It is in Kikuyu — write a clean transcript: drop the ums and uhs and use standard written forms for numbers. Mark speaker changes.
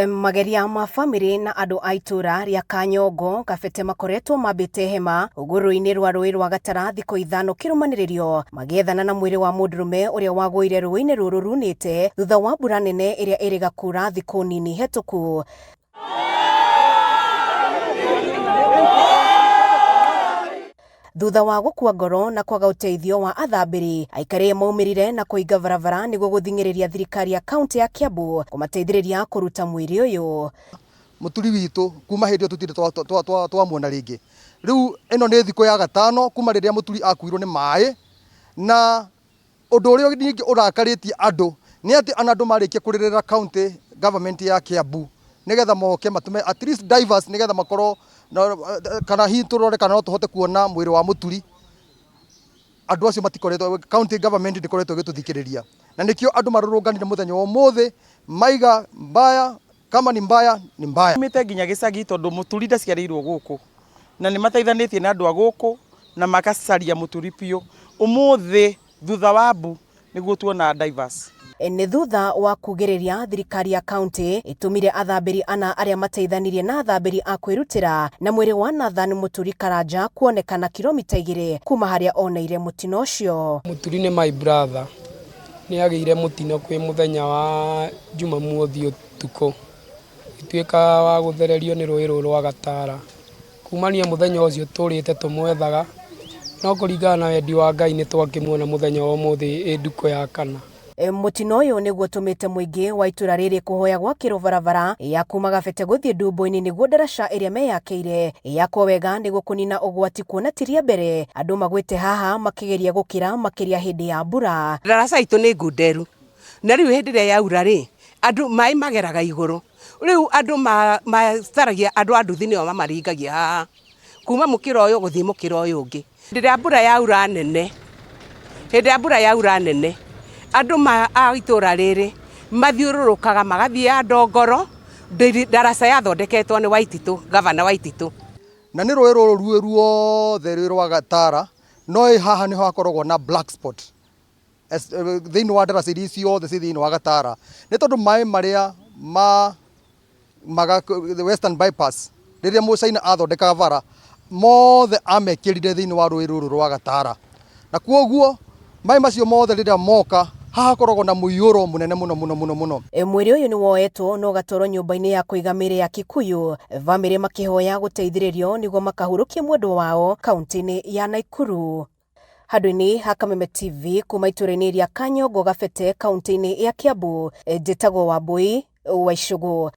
Speaker 1: Mageria ma bamĩrĩ na andũ a itũra rĩa Kanyongo Kabete makoretwo mambĩte hema rũgũrũ-inĩ rwa rũĩ rwa Gatara thikũ ithano kĩrũmanĩrĩrio magĩethana na mwĩrĩ wa mũndũrũme ũrĩa wagũire rũĩ-inĩ rũrũ runĩte thutha wa mbura nene ĩrĩa ĩrĩga kura thikũ nini hetũku. Thutha wa gũkua ngoro na kwaga ũteithio wa athambĩri, aikari maumĩrire na kũhinga barabara nĩguo gũthing'ĩrĩria thirikari ya kaunti ya Kiambu kũmateithĩrĩria kũruta mwĩrĩ ũyũ.
Speaker 2: Mũturi witũ kuma hĩndĩ ĩyo tũtirĩ twamuona rĩngĩ. Rĩu ĩno nĩ thikũ ya gatano kuma rĩrĩa mũturi akuirwo nĩ maĩ, na ũndũ ũrĩa ningĩ ũrakarĩtie andũ nĩ atĩ ona andũ marĩkia kũrĩrĩra county government ya Kiambu nĩgetha moke matũme at least divers nĩgetha makorwo kana hihi tũrore kana no tũhote kuona mwĩrĩ wa mũturi, andũ acio matikoretwo, county government ndĩkoretwo ĩgĩtũthikĩrĩria, na nĩkĩo andũ marũrũnganire mũthenya wa ũmũthĩ maiga mbaya kama ni mbaya ni mbaya.
Speaker 3: Mĩte nginya gĩcagi tondũ mũturi ndaciarĩirwo gũkũ na nĩ mateithanĩtie na andũ a gũkũ na makacaria mũturi biũ. Ũmũthĩ thutha wa mbu nĩguo tuona divers.
Speaker 1: Nĩ thutha wa kugĩrĩria thirikari ya kaunti ĩtũmire athambĩri ana arĩa mateithanirie na athambĩri a kwĩrutĩra na mwĩrĩ wa Nathan Mũturi Karanja kuonekana kilomita 2 kuma harĩa oneire mũtino ũcio.
Speaker 4: Mũturi nĩ my brother, nĩ agĩire mũtino kwĩ mũthenya wa Jumamothi ũtukũ, agĩtuĩka wa gũthererio nĩ rũĩ rũrũ rwa Gatara. Kumania mũthenya ũcio tũrĩte tũmwethaga, no kũringana na wendi wa Ngai nĩ twakĩmuona mũthenya wa ũmũthĩ ĩ ndukũ ya kana.
Speaker 1: Mũtino ũyũ nĩguo ũtũmĩte mũingĩ wa itũra rĩrĩ kũhoya gwakĩrwo barabara ya kuma Gabete gũthiĩ Ndumbo-inĩ nĩguo ndaraca ĩrĩa meyakĩire yakwo wega nĩguo kũnina ũgwati kuona ti rĩa mbere andũ magwĩte haha makĩgeria gũkĩra makĩria hĩndĩ ya mbura.
Speaker 5: Ndaraca itũ nĩ ngunderu na rĩu hĩndĩ ĩrĩa yaura rĩ, andũ maĩ mageraga igũrũ, rĩu andũ macaragia andũ a nduthi nĩo mamaringagia haha kuma mũkĩra ũyũ gũthiĩ mũkĩra ũyũ ũngĩ. Hĩndĩ ĩrĩa mbura yaura nene, hĩndĩ ĩrĩa mbura yaura nene, andũ a itũra rĩrĩ mathiũrũrũkaga magathiĩ ya Ndongoro, ndaraca yathondeketwo nĩ Waititũ, gavana Waititũ.
Speaker 2: Na nĩ rũĩ rũrũ ruĩ ruothe rwĩ rwa Gatara, no haha nĩho hakoragwo na black spot thĩinĩ wa ndaraca iria ciothe ciĩ thĩinĩ wa Gatara, nĩ tondũ maĩ marĩa ma maga Western Bypass rĩrĩa mũcaina athondekaga bara mothe amekĩrire thĩinĩ wa rũĩ rũrũ rwa Gatara, na kwoguo maĩ macio mothe rĩrĩa moka haha hakoragwo na mũiyũro mũnene mũno mũno mũno mũno.
Speaker 1: Mwĩrĩ ũyũ nĩ woetwo na ũgatwarwo nyũmba-inĩ ya kũiga mĩĩrĩ ya Kikuyu, bamĩrĩ makĩhoya gũteithĩrĩrio nĩguo makahurũkie mwendwa wao kaunti-inĩ ya Nakuru. Handũ-inĩ ha Kameme TV kuma itũra-inĩ rĩa Kanyongo Gabete kaunti-inĩ ya Kiambu, njĩtagwo Wambui wa Icũgũ.